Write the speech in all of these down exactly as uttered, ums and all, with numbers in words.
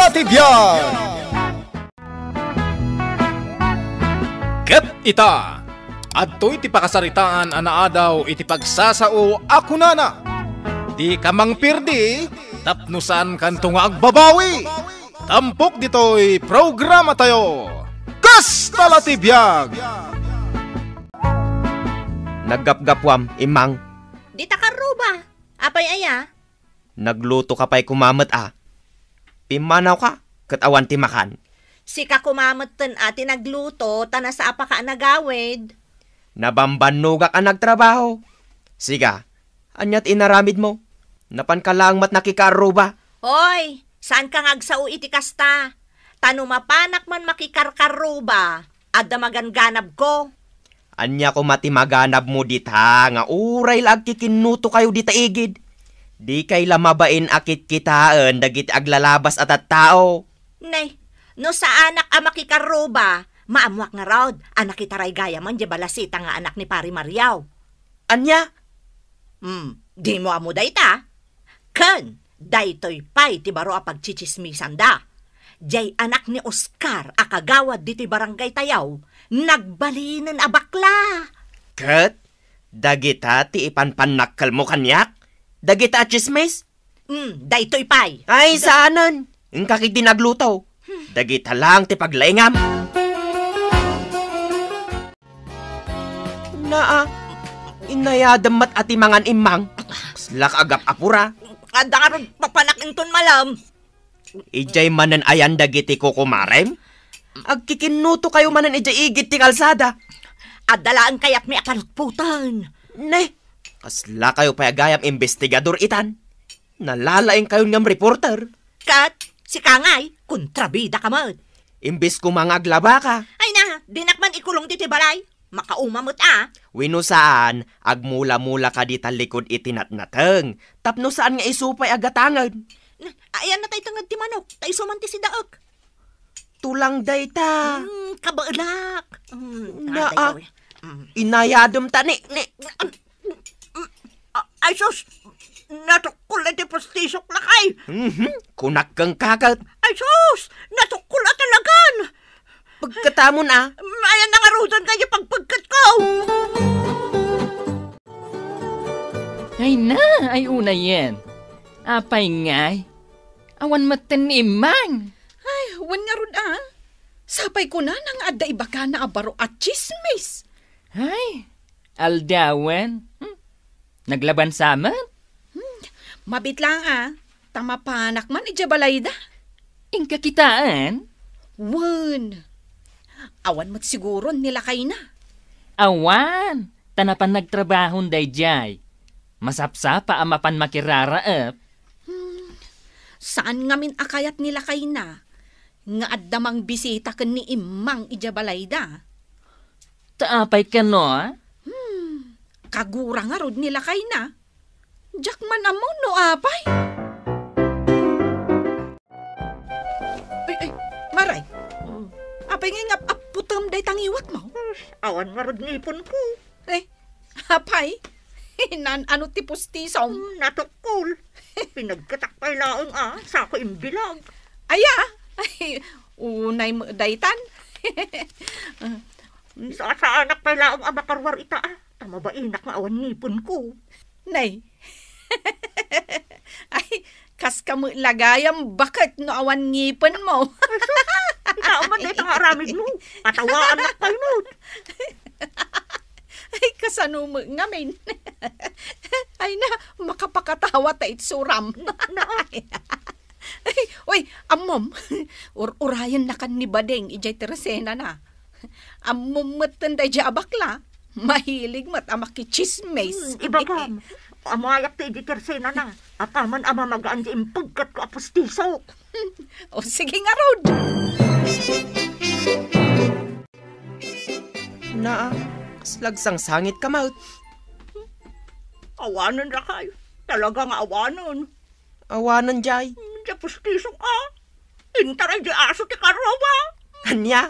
Ti biag. Ket ita, adtoy ti pakasaritaan a naadaw iti pagsasao a kunana, "Dika mangpirdi, tapno saankanto nga agbabawi." Tampok ditoy programatayo, Kasta la ti biag! Naggapgapuam, Immang. Dita karruba. Apay aya? Nagluto ka pay koma met a. Pimmanawka, ket awan ti makan. Sika koma metten a ti nagluto, ta nasaapaka a nagawid. Nabambannogak a nagtrabaho. Siga, ania ti inaramidmo? Napanka laeng met nakikaarruba. Hoy, saanka nga agsao iti kasta. Ta no mapanak man makikarkarruba, adda maganganabko. Ania koma ti maganabmo dita nga uray la agkikinnutokayo dita igid? Dikay la mabain a kitkitaen dagiti aglalabas a tattao. Nay, no saanak a makikarruba, maammoak ngarud a nakitaray gayamen diay balasita nga anak ni Pari Mario. Ania? Hmm, dimo ammo dayta? Ken daytoy pay ti baro a pagtsitsismisanda. Diay anak ni Oscar a kagawad ditoy barangaytayo, nagbalinen a bakla. Ket dagita ti ipanpannakkelmo kaniak? Dagita a tsismis? Hmm, daytoy pay. Ay, saanen. Inka ketdi nagluto. Dagita laeng ti paglaingam. Naa, inayadem met a ti mangan, Immang. Kaslak agap-apura. Adda ngarud papanak inton malem. Idiay manen ayan dagiti kukumarem? Agkikinnutokayo manen idiay igid ti kalsada. Adda laeng kayatmi a palutpoten. Ne, kaslakayo pay a gayam imbestigador itan. Nalalaingkayon ngem reporter. Ket sika ngay, kontrabidaka met. Imbes koma nga aglabaka. Ay na, dinak man ikulong ditoy balay. Makauma met a. Wenno saan, agmula-mulaka dita likud iti natnateng. Tapno saan nga isu pay a gatangen. Na, ayan na tay tenged ti manok, ta isu man ti sidaek. Tulang dayta. Hmm, kabaelak. Hmm, naa. Dayta, eh. Hmm. Inayadem ta ni, ni. Ah, ay sus, natukkol iti pustisok, lakay. Mhm, kunak kenka ket. Ay sus, natukkol a talagan. Pagkatamon a. Ayan na ngaruden nga iti pagpagketko. Ay na, ay unayen. Apay ngay? Awan metten ni Immang. Ay, wen ngarud a. Sapay kunana nga adda ibagana a baro a tsismis. Ay, aldawen. Hmm. Naglabansa met? Hmm. Mabit lang a. Ta mapanak man idiay balayda. Inka kitaen? Wen. Awan met siguron ni lakayna. Awan. Ta napan nagtrabahon daydiay. Masapsapa a mapan makiraraep. Hmm, saan ngamin a kayat ni lakayna nga adda mangbisita ken ni Immang idiay balayda? Ta apay kano, a? Hmm, kagura ngarud ni lakayna. Diak man ammo no apay. Ay, ay, Maray. Hmm. Apay nga ingap-apputem dayta ngiwatmo? Awan ngarud ngipenko. Eh, apay? Naan-ano ti pustisom? Hmm, natukkol. Pinagketak pay laeng a, sako imbilag. Aya? Ay, unay met daytan. Sasaanak pay laeng a makaruar ita a, ta mabainak nga awan ngipenko. Nay. Ay, kaska met la gayam baket no awan ngipenmo. Ay, sus! Ita man dayta nga aramidmo. Atawaannak pay met. Ay, kasano met ngamin? Ay na, makapakatawa ta itsuram. Na, na. Ay, uy, ammom. Ur-urayennakan ni Bading idiay tersenana. Ammom metten daydiay a bakla. Mahilig met a makitsismis. Hmm, ibagam. Ammok ti idi tersenana. Apaman a mamagaan ti impegkatko a pustisok. O, sige ngarud. Naa, kasla agsangsangitka met. Awanen, lakay. Talaga nga awanen. Awanen, jay. Diay pustisok a. Intaray di aso ti karruba. Ania?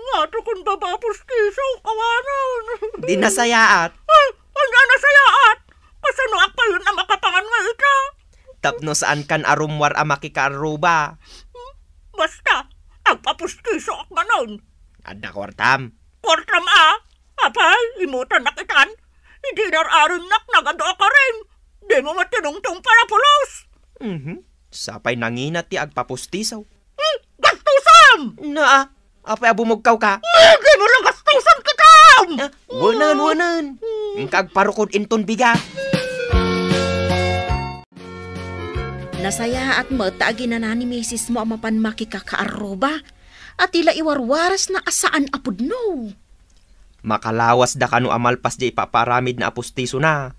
Ngato kun baba pustisok, awanen. Di nasayaat. Ay, ania nasayaat? Kasano a payen a makapangan nga ita? Tapno saankan a rummuar a makikaarruba. Basta, agpapustisoak manen. Adda kuartam? Kuartam a? Apay, imutannak itan? Idi inar-arinnak nagadu a karim. Dimo met tinungtong pala pulos. Mhm. Sapay nangina ti agpapustiso. Hmm, gastusam! Na, apay a bumugkawka? Dimo la gastusam kitam! Ah, wanen, wanen. Inka agparukod inton bigat. Nasayaat met ta aginana ni misismo a mapan makikakaarruba. A ti la iwarwarasna a saan a pudno. Makalawas da kano a malpas diay ipapaaramidna a pustisona.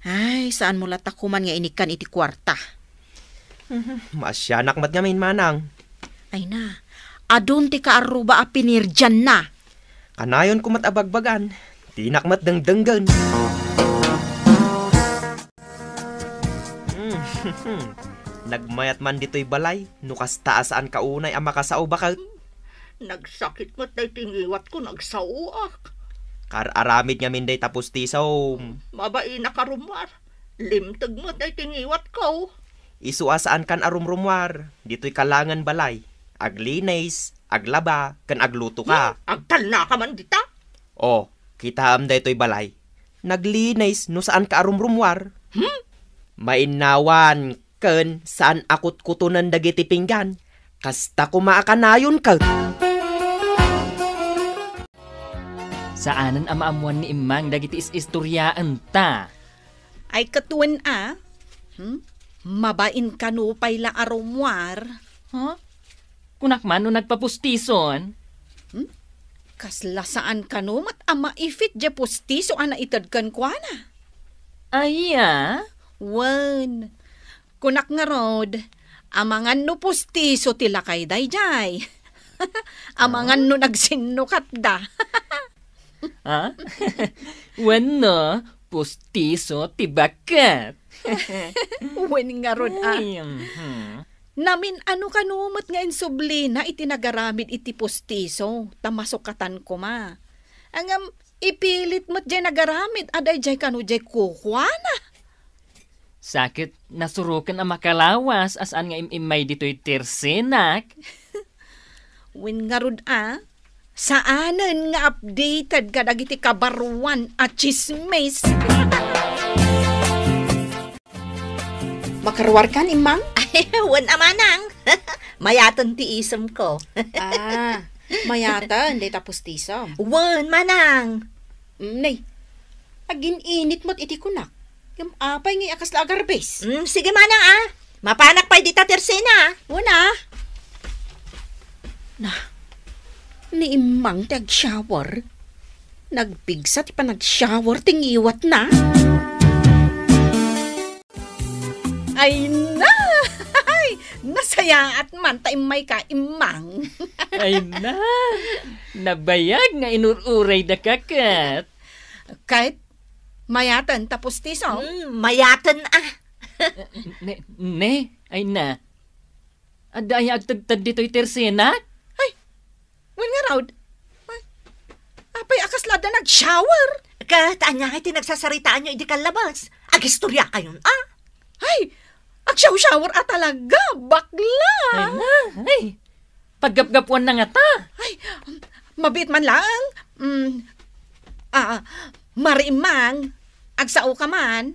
Ay, saanmo latta koman nga inikkan iti kuarta. Maasianak met ngamin, manang. Ay na, adun ti kaarruba a pinirdianna. Kanayonko met a bagbagan, dinak met dengdenggen. Hmm. Nagmayat man ditoy balay, no kasta a saanka unay a makasao, baket. Nagsakit met daytoy ngiwatko, nagsaoak. Kaar-aramid ngamin dayta pustisom. Mabainak a rummuar. Limteg met daytoy ngiwatko. Isu a saankan a rumrummuar, ditoy kalangen balay. Aglinis, aglaba, ken aglutoka. Hmm, agtalnaka man dita? O, kitaem daytoy balay. Naglinis no saanka a rumrummuar. Hmm? Mainnawan ken saan a kutkutonen dagiti pinggan. Kasta koma a kanayon ket. Saanen a maammoan ni Immang dagiti is-istoriaenta. Ay, ket wen a? Hmm? Mabain kano pay la a rummuar? Huh? Kunak man no nagpapustison? Hmm? Kasla saan kano met a maipit diay pustiso a naited kenkuana? Aya? Wen, kunak ngarud, amangan no pustiso ti lakay daydiay. Amangan no nagsinnukatda. Ha? Wenno, pustiso ti baket. Wen ngarud a. Ay, mhm. Namin-ano kano met nga insublina iti nagaramid iti pustiso, ta masukatan koma. Ngem, ipilit met diay nagaramid a daydiay kano diay kukuana. Sa ket nasuroken a makalawas a saan nga im-immay ditoy tersenak. Wen ngarud a, saanen nga updated kadagiti kabaruan a tsismis. Makaruarkan, Immang? Ay, wen a manang. Mayaten ti isemko. Ah, mayaten, dayta pustisom. Wen, manang. Mm, nay, agin-init met iti kunak. Ngem apay ngay a kasla agarbis? Mm, sige manang a. Mapanak pay dita tersena a. Una. Na, ni Immang ti agshower. Nagpigsa ti panagshower ti ngiwatna. Ay na! Ay, nasayaat man ta immayka, Immang. Ay na! Nabayag nga inur-urayda kaket. Ket, mayaten ta pustiso? Mm, mayaten a. Ne, ne, ay na. Adda aya agtedted ditoy tersenak? Ay, wen ngarud. Ay, apay a kasla adda nag-shower? Ket ania ngay ti nagsasaritaanyo idi kallabas? Agistoriakayon a. Ay, agshow-shower a talaga, bakla! Ay na, ay. Paggapgapuanna ngata. Ay, mabiit man laeng. Mm, ah, Mari Immang, agsaoka man.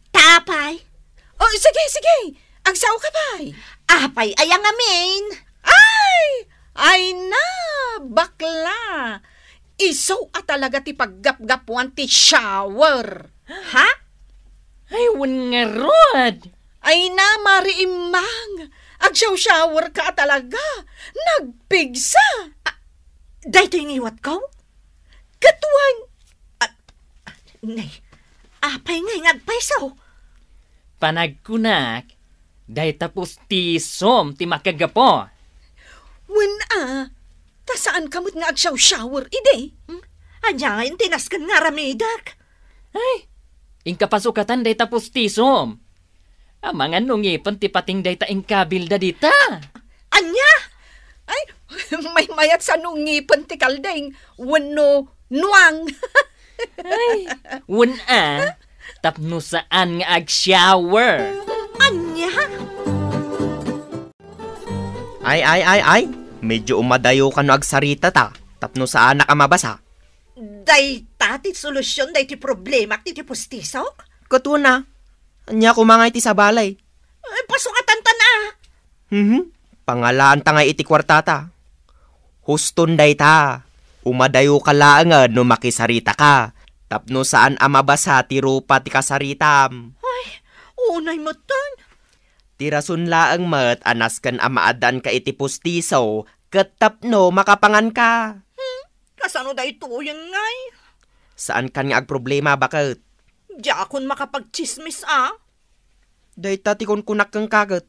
Ta apay? Oh, sige, sige. Agsaoka pay. Apay aya ngamin? Ay! Ay na, bakla! Isu a talaga ti paggapgapuan ti shower. Ha? Ay, wen ngarud. Ay na, Mari Immang. Agshow-shower ka a talaga. Nagpigsa. Ah, daytoy ngiwatko? Ket wen. Ah, nay, apay ngay nga agpayso? Panagkunak, dayta pustisom ti makagapu. Wen a, ta saanka met nga agshow-shower idi? Hmm? Ania ngay ti nasken nga aramidek? Ay, inka pasukatan dayta pustisom. Amangan no ngipen ti pating dayta inkabilda dita. Ania? Ay, maymayat sa no ngipen ti kalding wenno nuang. Ay, wen a, tapno saan nga agshower. Ania? Ay, ay, ay, ay. Medyo umadayo ka no agsarita ta, tapno saanak a mabasa. Dayta ti solusyon daytoy problemak ti, ti pustisok? Ket una, ania koma ngay ti sabali? Ay, pasungatantan a. Mhm. Pangalaanta ngay iti kuartata. Huston dayta. Umadayo ka laengen no makisarita ka, tapno saan a mabasa ti rupa ti kasaritam. Ay, unay metten. Ti rason laeng met a nasken a maaddaanka iti pustiso ket tapno makapanganka. Hmm, kasano daytoyen ngay? Saankan nga agproblema, baket. Diakon makapagtsismis a. Dayta ti kunkunak kenka ket.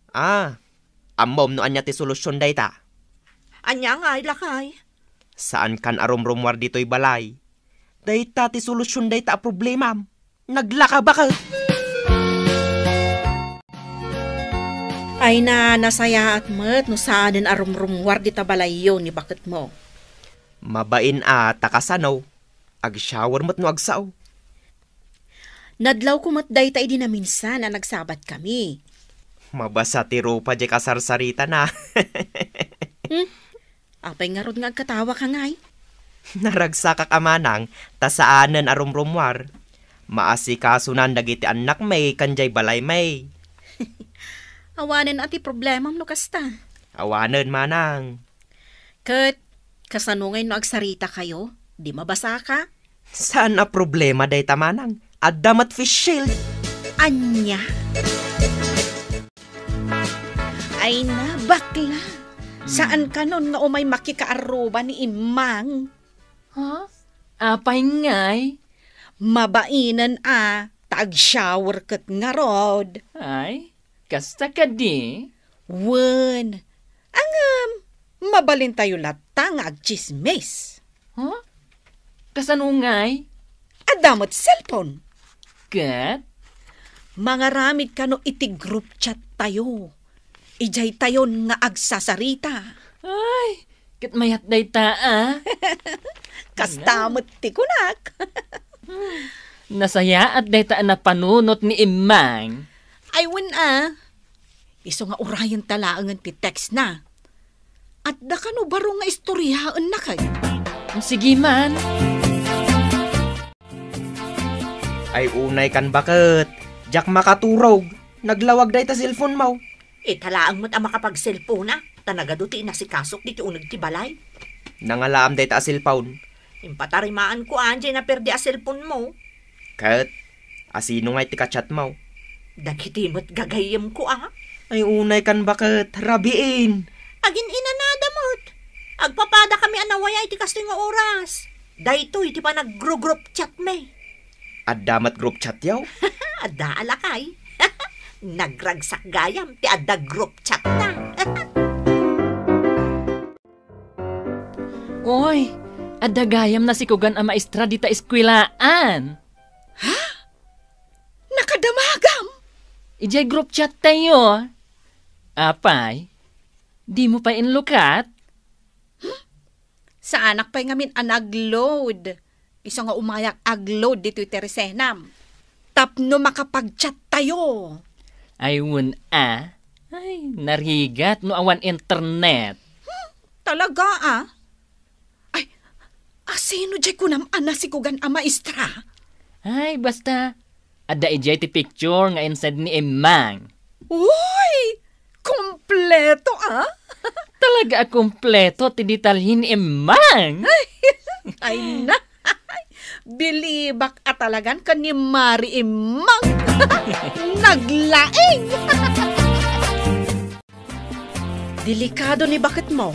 Ah, ammom no ania ti solusyon dayta? Ania ngay, lakay? Saankan a rumrumuar ditoy balay. Dayta ti solusyon dayta a problemam. Naglaka, baket. Ay na, nasayaat met no saanen a rumrumuar dita balayyo ni baketmo. Mabain a ta kasano. Agshower met no agsao. Nadlawko met dayta idi naminsan a nagsabatkami. Mabasa ti rupa diay kasarsaritana. Hmm? Apay ngarud nga agkatawaka ngay? Naragsakak a manang ta saanen a rumrumuar. Maasikasunan dagiti annakmi ken diay balaymi. Awanen a ti problemam no kasta. Awanen, manang. Ket kasano ngay no agsarita kayo? Di mabasaka? Saan a problema dayta, manang. Adda met face shield. Ania? Ay na, bakla. Hmm. Saan kanon nga umay makikaarruba ni Immang? Ha? Apay ngay? Mabainen a, ta agshower ket ngarud. Ay, kasta kadi? Wen. Ngem, mabalintayo latta nga agtsismis. Ha? Kasano ngay? Adda met cellphone. Ket? Mangaramid kano iti group chat tayo. Idiay tayon nga agsasarita. Ay, ket mayat dayta a. Kasta met ti kunak. Nasayaat dayta a napanunot ni Immang. Ay, wen a. Isu nga urayenta laengen ti text na. Adda kano baro nga istoryaenna kay? Sige man. Ay, unay kan baket. Diak makaturog. Naglawag dayta cellphone mo. Ita laeng met a makapagselpona, ta nagadu ti inasikasok diti uneg ti balay. Nangalaam dayta a cellphone. Impatarimaanko a diay naperde a cellphone mo. Ket, asino ngay ti ka-chat mo? Dagiti met gagayyemko a. Ay, unay kan baket, rabiin. Agin-inanada met. Agpapadakami a nawaya iti kastoy nga oras. Daytoy ti panag-group chat mi. Adda met group chat yaw? Adda a lakay. Nagragsak gayam ti adda group chat na. Oy, adda gayam nasikugan a maestra dita eskuelaan. Ha? Nakadamagam? Idiay group chat tayo. Apay, di mo pa inlukat? Saanak pay ngamin a nag-load. Isu nga umayak ag-load ditoy ti resenam. Tapno makapag-chat tayo. Ay, wen a. Ay, narigat no awan internet. Hmm, talaga, ah? Ay, asino diay kunam a nasikugan a maestra? Ay, basta, adda idiay ti picture nga inside ni Immang. Uy! Kompleto, ah? Talaga a kompleto ti detalye ni Immang. Ay, na. Bilibak a talagan ken ni Mari Immang. Naglaing. Delikado ni baket mo.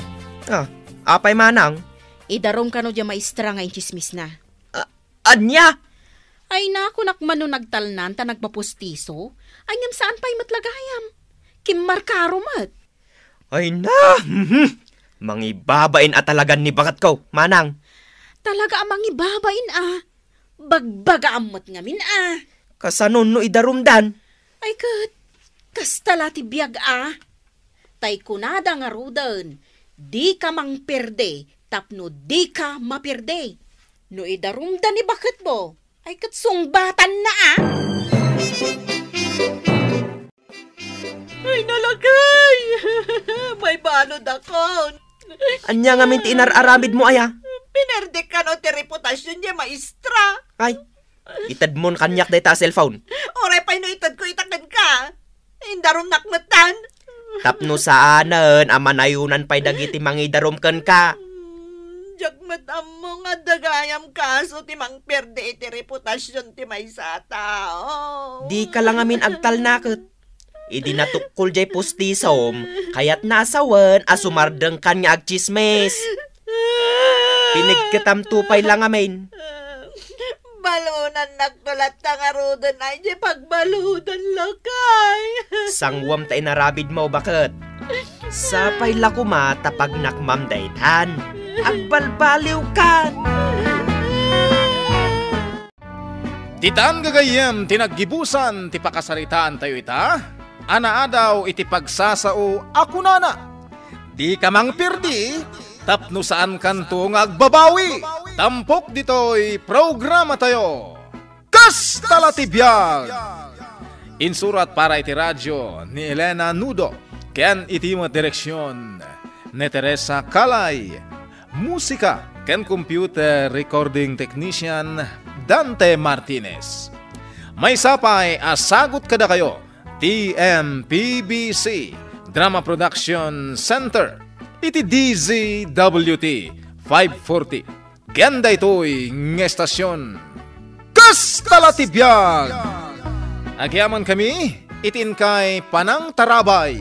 Ah, apay manang? Idarum kano diay maestra nga intsismisna. Ah, ania? Ay, nakunak man no nagtalnan ta nagpapustiso. Ay, ngem saan pay met lagayam. Kimmarkaro met. Ay na! Mhm. Mangibabain a talagan ni baketko, manang. Talaga a mangibabain a. Bagbagaam met ngamin a. Kasano no idarumdan? Ay ket, kasta la ti biag a. Tay kunada ngaruden, dika mangperde tapno dika maperde. No idarumda ni baketmo, ay ket sungbatanna a. Ay, nalakay! May baludakon. Ania ngamin ti inar-aramidmo, aya? Pinerdek kano ti reputasion diay maestra. Ay, itedmon kaniak dayta a cellphone. Uray pay no itedko ita kenka. Indarumnak metten. Tapno saanen a manayonan pay dagiti mangidarum kenka. Hmm, diak met ammo nga adda gayam kaso ti mangperde iti reputasion ti maysa a tao. Dika la ngamin agtalnaket. Idi natukkol diay pustisom, kayatna a sawen a sumardengkan nga agtsismis. Pinigketamto pay la ngamin. Balonannakto latta ngaruden ay diay pagbaludan, lakay. Sanguam ta inaramidmo, baket. Sapay la koma ta pagnakmam daytan. Agbalbaliwkan. Ditan gagayyem ti naggibusan ti pakasaritaantayo ita, a naadaw iti pagsasao a kunana, "Dika mangpirdi, tapno saankanto nga agbabawi." Tampok ditoy programatayo. Kasta la ti biag! Insurat para iti radio ni Elena Nudo ken iti met direksion ni Teresa Calay. Musika ken computer recording technician Dante Martinez. Maysa pay a sagut kadakayo ti M P B C Drama Production Center iti D Z W T five forty. Ken daytoy nga estasion, kasta la ti biag! Agyamankami iti inkay panangtarabay.